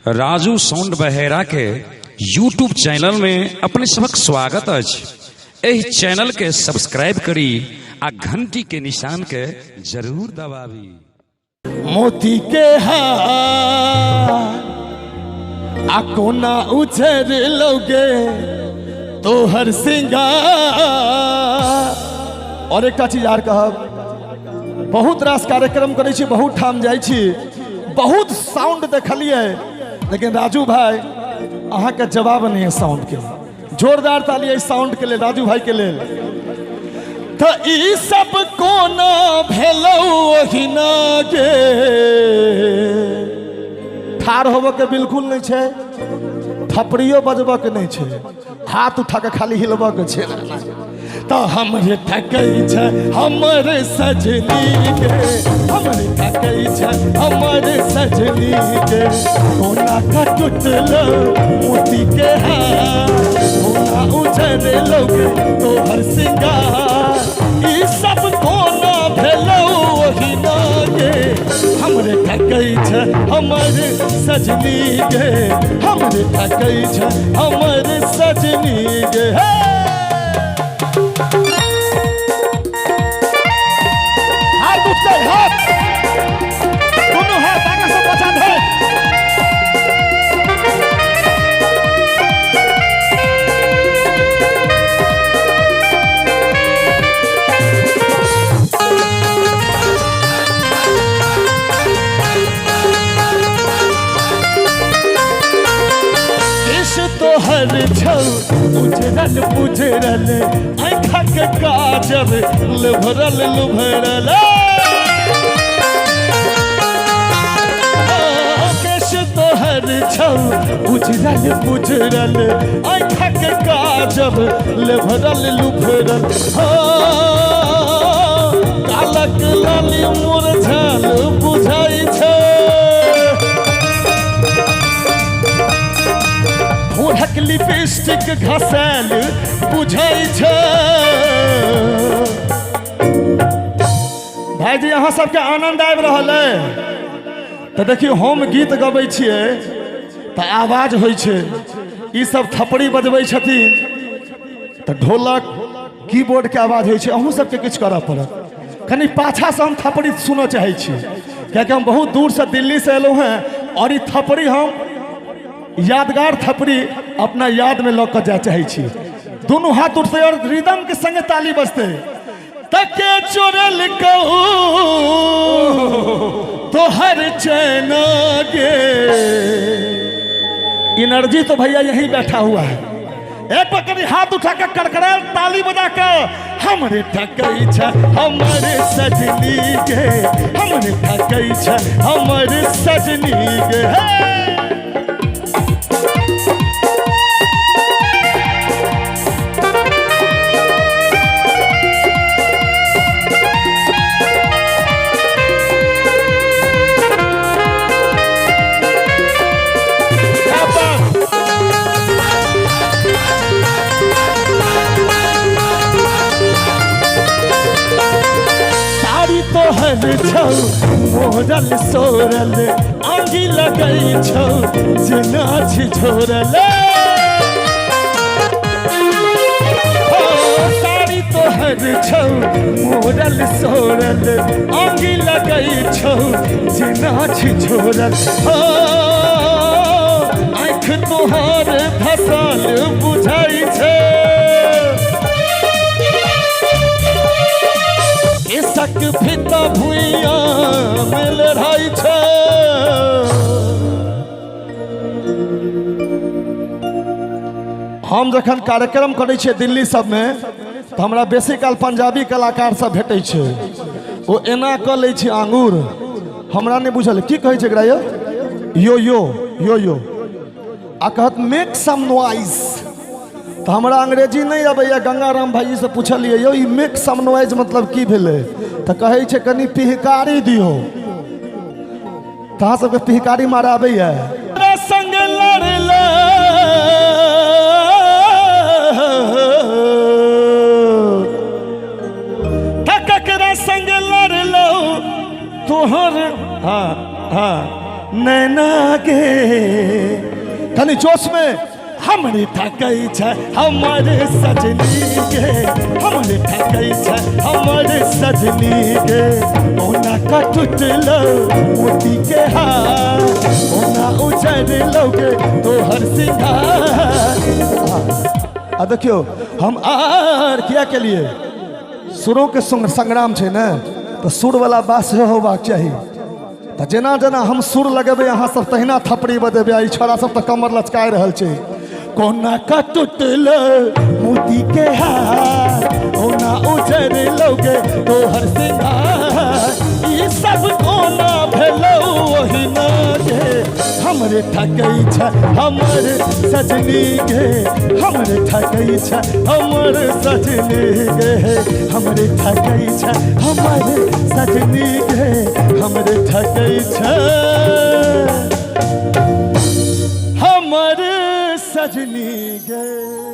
Raju sound बहेरा के YouTube channel में अपने सबक स्वागत अछि। एहि चैनल के सब्सक्राइब करी आ घंटी के निशान के जरूर दबाबी। मोती के हार आ कोना उझर लोगे तोहर सिंगार। और एकटा चीज आर कहब, बहुत रास कार्यक्रम करै छी, बहुत ठाम जाइ छी, बहुत साउंड देखलियै, लेकिन राजू भाई अहाँके जवाब नहीं है साउंड के। जोरदार ताली एहि साउंड के लेल, राजू भाई के लेल। तऽ ई सब कोना भेलौ ओहिना गे, ठाढ़ होबऽ के बिल्कुल नहीं छै, थपड़ियो बजबऽ के नहीं छै, हाथ उठा के खाली हिलबऽ के छै। तऽ हमरे ठकै छै हमर सजनी के, हमरे ठकै छै हमर सजनी के, कोना का टूटल मोती के हार, कोना उजर लोगे तोहर सिंगार, ई सब कोना भेलौ ओहिना गे, हमरे ठकै छै हमर सजनी गे, हमरे ठकै छै हमर सजनी गे। हे हाथ उठते, हाथ दोनों हाथ आगे से बचा धर। केश तोहर छौ उजरल पुजरल, आँखक काजर लुभरल लुभरल, केश तोहर छौ उजरल पुजरल, आँखक काजर लुभरल लुभरल, कालक लाली मुरझाल बुझाइ छै, होठक लिपस्टिक घसैल बुझाइ छै। भाईजी अहाँ सबके आनंद आबि रहल अइ? तऽ देखियौ, हम गीत गबै छियै तऽ आवाज होइ छै, ई सब थपड़ी बजबै छथिन तऽ ढोलक कीबोर्डके आवाज होइ छै। अहूँ सबके किछु करऽ पड़त। कनि पाछासँ हम थपड़ी सुनऽ चाहै छी, कियाकि हम बहुत दूरसँ दिल्लीसँ एलहुँ हेँ और ई थपड़ी हम यादगार थपड़ी अपना यादमे लऽ कऽ जाय चाहै छी। दुनू हाथ उठतै और रिदम के संगे ताली बजतै। तके चोरल कहू तोहर चैन गे। एनर्जी तो भैया यहीं बैठा हुआ है। एक बार कभी हाथ उठा के कड़कड़ायल ताली बजा के, हमरे ठकै छै हमरे सजनी गे, हमरे ठकै छै हमरे सजनी गे। हे क्या बात! साड़ी तोहर छौ मोरल सोरल, आंगी लगै छौ जेना झिझोरल, ओ साड़ी तोहर छौ मोरल सोरल, आंगी लगै छौ जेना झिझोरल, हो आँख तोहर धसल बुझाइ छै, केशक फिता भुइया मे लड़ाइ छै। हम जखन कार्यक्रम करै छियै दिल्ली सबमे तऽ हमरा बेसी काल पंजाबी कलाकार सब भेटै छै। ओ एना कऽ लै छै आंगुर, हमरा नहि बुझल की कहै छै एकरा, यो यो यो यो यो, आ कहत मेक सम नॉइज। तऽ हमरा अंग्रेजी नहि अबैए, गंगाराम भाईजीसँ पुछलियै, यौ ई मेक सम नॉइज मतलब की भेलै? तऽ कहै छै कनि पिहकारी दियौ। तऽ अहाँ सबके पिहकारी मारऽ आबैए? संग लड़ल ककरा संग लड़लो तोहर, हाँ हाँ नैना गे। कनि जोश में, हमरे ठकै छै हमर सजनी गे, हमरे ठकै छै हमर सजनी गे। ओना का टूटलो मोती के हार, ओना उजरलो गे तोहर सिंगार। आ देखियौ हम आर किया के लिए सुरों के संग्राम छै ने, तऽ सुर वाला बात सेहो होबाक चाही। तऽ जेना जेना हम सुर लगेबै अहाँ सब तहिना थपड़ी बजेबै। आ ई छोड़ा सब तऽ कमर लचकाए रहल छै। कोना का टूटल मोती के हार, ओना उजर लौगे तोहर सिंगार, ई सब कोना भेलौ ओहिना गे, हमरे ठकै छै हमर सजनी गे, हमरे ठकै छै हमर सजनी गे, हमरे ठकै छै हमर सजनी गे, हमरे ठकै छै हमर सजनी गे।